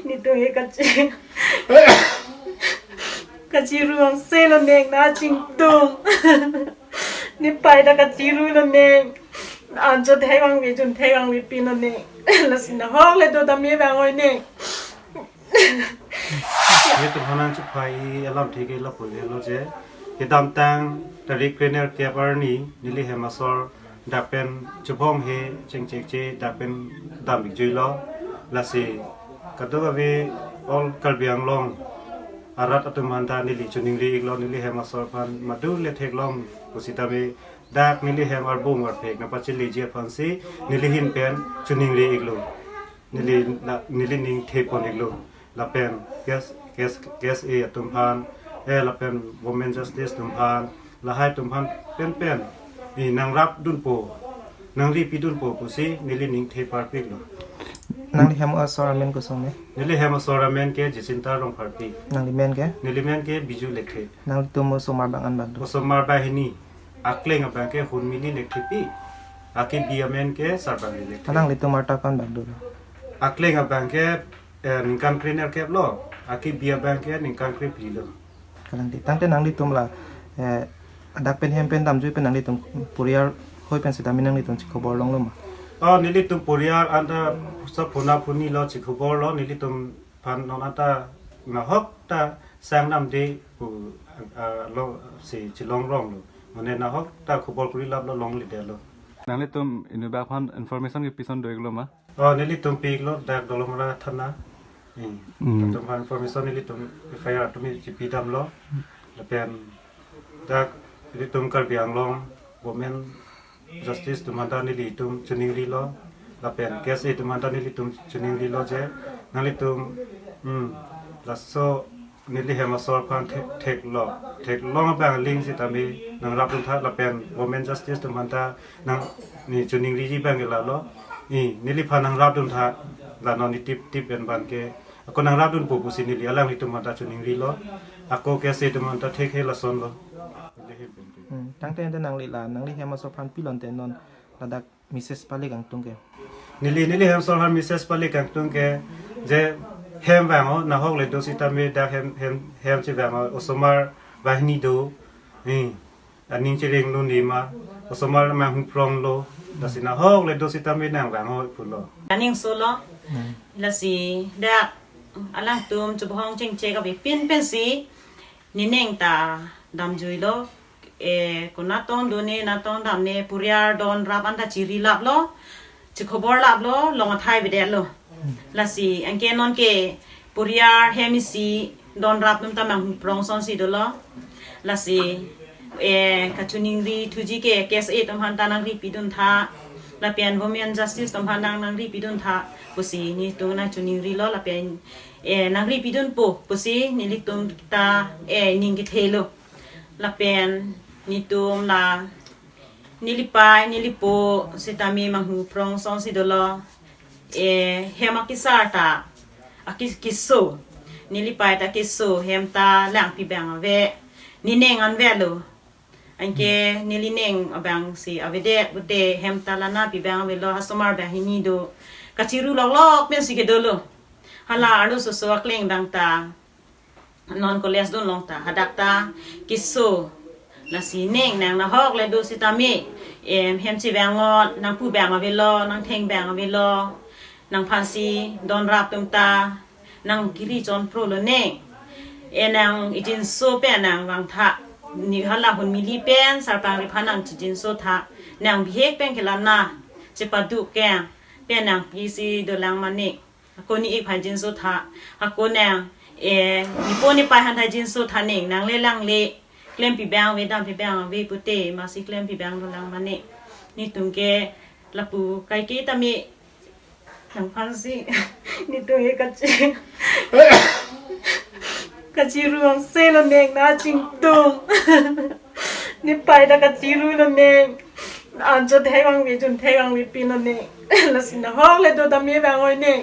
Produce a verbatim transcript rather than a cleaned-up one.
Netum ke kachi, kachiru angse lo neng, na chingtum. Nepei ta kachiru lo neng. Anchot thek vangve, chun thek vangve pin lo neng. Lasi nahok le do tame vang oi neng. Netum aphan nangchepai alamthe ke lapu le lo je, kedamtang tarik krenerkep arni neli hem asor dak pen chubong he chengchekche dak pen dam ikjui lo. Lasi kadokave all Karbi Anglong arat atum aphan ta neli choningri iklo, neli hem asor aphan madu le theklong pusitame dak neli hem arbung arphek nangpacheleji aphansi neli ahin pen choningri iklo. Neli na, neli ning thepon iklo. Lapen K S, K S, K S A atum aphan, eh, lapen Women Justice atum aphan, lahai atum aphan penpen, eh, nangrapdunpo, nangripidunpo pusi neli ning theparpiklo. Nangli hem asor amen kosonme? Neli hem asor amen ke Jacinta Rongpharpi. Nangli men ke? Neli men ke Biju Lekthe. Nanglitum osomar bang-an bang do? Osomar banghini. Akleng abang ke Hunmili Lekthepi. Akebi amen ke Sarbangli Lekthe. Nanglitum arta ko-an bang do? Akleng abang ke, eh, ningkan krenerkep lo. Akebi abang ke ningkan krephli lo. Kalang di. Tangte nanglitum la, eh, adak pen hem pen damjui pen nanglitum poriyar hoi pen sitame nanglitum chikhobor longlo ma? Oh, nelitum poriyar anta sa phona phoni lo, chikhobor lo, nelitum aphan non anta nahok ta sang damde pu, ah, lo si chilongrong lo. Mane nahok ta khobor kuri lap lo, longledetlo. Nanglitum inut bak aphan information kepi ason do iklo ma? Oh, nelitum pi iklo dak Dolamara thana. Hmm. Hmm. Atum aphan information nelitum F I R atum chipi damlo. Lapen dak nelitum Karbi Anglong Women Justice atum aphan ta nelitum choningrilo. Lapen K S A atum aphan ta nelitum choningrilo je nanglitum, hmm, laso neli hem asor aphan thek, theklo. Theklong abang aling sitame nangrapdun tha, lapen Women Justice atum aphan ta nang ne choningriji abang ke lalo. Eh, neliphan nangrapdun tha, la non ne tip tip pen abang ke. Ako nangrapdunpo pusi neli alanglitum aphan ta choningrilo. Ako K S A atum aphan ta thekhe lasonlo. Hmm, tangte ante nangli la, nangli hem asor aphan pilon te non ladak message pali kangtung ke? Neli, neli hem asor aphan message pali kangtung ke, je hem vang-o, nahok le do sitame dak hem, hem, hem chevang-o, osomar banghini do. Hmm. Aning chereng lo nima, osomar manghumprong lo, lasi nahok le do sitame nangvang-o pulo. Aning solo, hmm, lasi dak alangtum chubong chengchek ave pin pensi, nening ta damjuilo, eh, konat tong done, nat tong damne, poriyar don rap anta chiri laplo, chikhobor laplo, long athai avedetlo. Lasi anke non ke poriyar hem isi don rap atum ta manghumprong asonsi dolo. Lasi, eh, kachoningri thuji ke K S A atum aphan ta nangripidun tha. Lapen Women Justice atum aphan nang nangripidun tha pusi netum nangchoningrilo lapen, eh, nangripidunpo pusi nelitum ta, eh, ning kethelo. Lapen netum la nelipei, nelipo sitame manghumprong asonsi dolo. Eh, hem akesar ta, akis-, keso. Nelipei ta keso, hem ta langpi abang ave. Nening anvetlo. Anke nelining abangsi avedet pute hem ta la napi abang avelo, ha osomar banghini do. Kachiru loklok pensi kedolo. Hala arloso akleng abang ta non college dunlong ta, hadak ta keso. Lasi ning nang nahok le do sitame, em, hem chevang-o, nangpu abang avelo, nangtheng abang avelo, nangphansi don rap atum ta nangkiri chonprolo ne. E nang ijinso pen nangvang tha. Ne hala Hunmili pen Sarpangri aphan nangchijinso tha. Nang bihek pen ke la na chepaduk ke pen nangpisi dolang mane. Ako ne-ik aphan jinso tha. Ako nang, eh, nepo nepei aphan ta jinso tha ning. Nang le lang le klempi abang ave, dampi abang ave pute, masi klempi abang dolang mane. Netum ke lapu kaike tame nangphansi netum ke kachi, kachiru angse lo neng, na chingtum. Nepei ta kachiru lo neng. Anchot thek vangve, chun thek vangve pin lo neng. Lasi nahok le do tame vang oi neng.